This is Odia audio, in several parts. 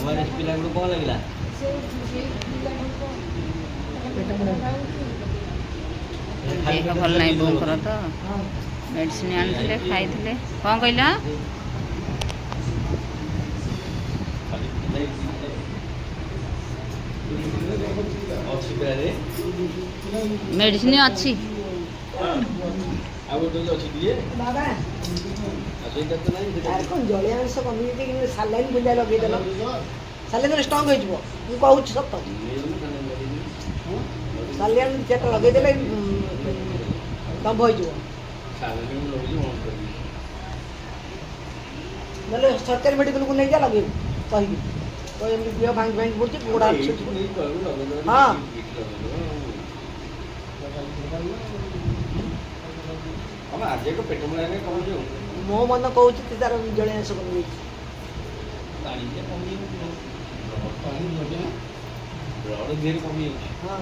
ଓଆରଏସ୍ ପିଲାଙ୍କୁ କ'ଣ ଲାଗିଲା? ଦେହ ଭଲ ନାହିଁ ବୋଉଙ୍କର ତ, ମେଡ଼ିସିନ ଆଣିଥିଲେ, ଖାଇଥିଲେ। କ'ଣ କହିଲ? ଅଛି ପିଲାରେ। ମେଡ଼ିସିନ ଅଛି। ଆଉ ଗୋଟେ ଅଛି ଟିକେ। ବାବା। ଆଉ ସେଇଟା ତ ନାହିଁ ସେଇଟା। ତାର କ'ଣ ଜଳୀୟ ଅଂଶ କମିଯାଇଛି କି? ସାଲାଇନ୍ ବୁଲା ଲଗେଇଦେଲ, ସାଲାଇନ୍ ଦେଲେ ଷ୍ଟ୍ରଙ୍ଗ ହେଇଯିବ, ମୁଁ କହୁଛି ସତ। ସାଲାଇନ୍ 2-4ଟା ଲଗେଇଦେଲେ ଦମ୍ଭ ହେଇଯିବ। ସାଲାଇନ୍ ଲଗେଇଛି, ବନ୍ଦ କରିବି। ନହେଲେ ସରକାରୀ ମେଡ଼ିକାଲକୁ ନେଇଯା, ଲଗେଇବୁ କହିବି ତ। ଏମିତି ଦେହ ଭାଙ୍ଗି ଭାଙ୍ଗି ପଡ଼ୁଛି, ଗୋଡ଼ ହାତ ଏଇଠୁ ଛୁଟି। ନେଇ କହିବୁ ଲଗେଇଦେବ। ହଁ। ଏଇଠି ଲଗେଇଦେବ। ଆମ ଆଜି ଏକ ପେଟ ମୂଳା କମୁଛି ଆଉ। ମୋ ମନ କହୁଛି ତାର ଜଳୀୟ ଅଂଶ କମିଯାଇଛି। ପାଣି ଯେ କମିଯାଉଛି, ବ୍ଲଡ଼ ଦେହରେ କମିଯାଉଛି। ହଁ।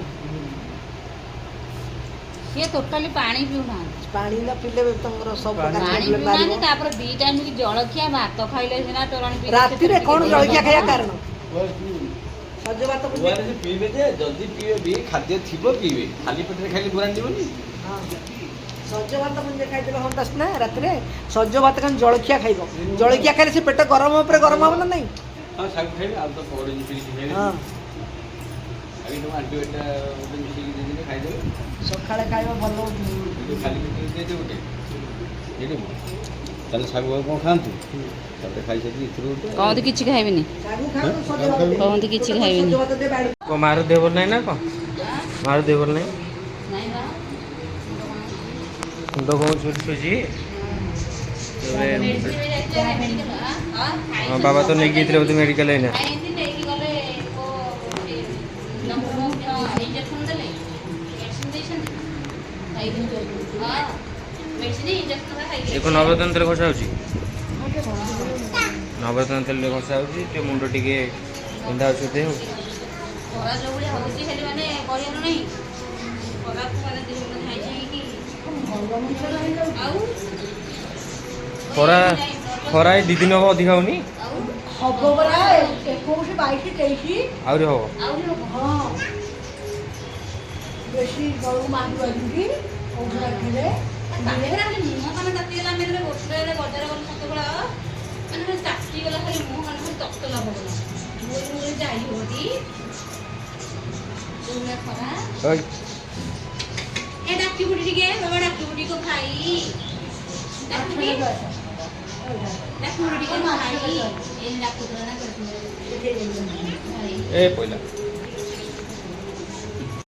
ସିଏ ଟୋଟାଲି ପାଣି ପିଉନାହାନ୍ତି। ପାଣି ନ ପିଇଲେ ତମର ସବୁ ପ୍ରକାର ପାଣି ପ୍ରୋବ୍ଲେମ୍ ପିଉନାହାନ୍ତି। ବାହାରିବ। ତାପରେ 2 ଟାଇମ୍ କି ଜଳଖିଆ, ଭାତ ଖାଇଲେ ସିନା ତୋରାଣି ପିଇଲେ। ରାତିରେ କ'ଣ ଜଳଖିଆ ଖାଇବା କାରଣ ସଜ ଭାତ ବୁଝେ। ଓଆରଏସ୍ ପିଇବେ ଯେ, ଯଦି ପିଇବେ ବି ଖାଦ୍ୟ ଥିବ ପିଇବେ। ଖାଲି ପେଟରେ ଖାଇଲେ ଘୋରାଣି ଯିବନି। ହଁ, ସଜ ଭାତ ମୁଞ୍ଜେ ଖାଇଦେଲେ ହୁଅନ୍ତା ସିନା। ରାତିରେ ସଜ ଭାତ କାରଣ ଜଳଖିଆ ଖାଇବ, ଜଳଖିଆ ଖାଇଲେ ସେ ପେଟ ଗରମ ଉପରେ ଗରମ ହବ ନା ନାହିଁ? ହଁ, ଶାଗୁ ଖାଇବେ ଆଉ ତ ପକୋଡ଼ି ମିଶିକି ଖାଇବେ। ହଁ। ଆଉ ତମ ଆଣ୍ଟିବାୟୋଟିକ୍ ଗୋଟେ ମିଶେଇକି ଦେଇଦେଲେ ଖାଇଦେବେ। ସକାଳେ ଖାଇବ ଭଲ। କିନ୍ତୁ ଖାଲି ପେଟରେ ଦେଇଦେବେ ଗୋଟେ, ଦେଇଦେବୁ। ତାହେଲେ ଶାଗୁ ଆଉ କ'ଣ ଖାଆନ୍ତୁ, ତାପରେ ଖାଇସାରିକି ଏଥିରୁ ଗୋଟେ। କହନ୍ତି କିଛି ଖାଇବିନି। ଶାଗୁ ଖାଉ, ସଜ ଭାତ ଦେ। କହନ୍ତି କିଛି ଖାଇବିନି। ସଜ ଭାତ ଦେ ବାଡ଼ି। କ'ଣ ମାର ଦେହ ଭଲ ନାହିଁ ନା କ'ଣ? ମାର ଦେହ ଭଲ ନାହିଁ? ନାଇଁ ବା। ମୁଣ୍ଡ କ'ଣ ଛୁଛି? ହଁ, ବାବା ତ ନେଇକି ଯାଇଥିଲେ ବୋଧେ ମେଡ଼ିକାଲ ଏଇନା। ନେଇକି ଗଲେ, ଇଞ୍ଜେକ୍ସନ ଦେଲେ, ମେଡ଼ିସିନ ଦେଇଛନ୍ତି, ମେଡ଼ିସିନ ଇଞ୍ଜେକ୍ସନ ଖାଇକି। ଦେଖ, ନବରତ୍ନ ତେଲ ଘଷା ହେଉଛି, ନବରତ୍ନ ତେଲ ଘଷା ହେଉଛି। ଟିକେ ମୁଣ୍ଡ ଟିକେ ବିନ୍ଧା ହେଉଛି ବୋଧେ ଆଉ। ଖରା ଯୋଉ ଭଳିଆ ହଉଛି, ଖାଲି ମାନେ କହିବାର ନାହିଁ। ଖରାକୁ ମାନେ ଦେହ ମୁଣ୍ଡ ଝାଇଁ ଝାଇକି ଆଉ। ଖରା ଖରା ଏଇ 2 ଦିନ ହବ ଅଧିକା ହଉନି? ଆଉ। ହବ ପରା, 21, 22, 23। ଆହୁରି ହବ। ଆହୁରି ହବ। ହଁ, ବେଶୀ ଗରମ ମାରିବ ଏମିତି ଔଷଧ। ତାତିଗଲା ଖାଲି ମୁହଁ କାନ ତାତିଗଲା। ଆମେ ଯେତେବେଳେ ଗୋଟେ ବଜାର ଗଲୁ ସତବେଳେ, ମାନେ ଖାଲି ତାତିଗଲା, ଖାଲି ମୁହଁ କାନ ଖାଲି ତତଲା ପବନ। ମୁଁ ଯାଇ ହବଟି ଯୋଉ ଭଳିଆ ଖରା। ଓଇ। ଏ ଡାକିବୁଟି ଟିକେ ବାବା, ଡାକିବୁଟି ଟିକେ ଭାଇ, ଡାକୁଟି, ଡାକୁବୁଟି ଟିକେ ଭାଇ। ଏ ଡାକୁଥିଲା ନା ଭାଇ। ଏ ପଇଲା।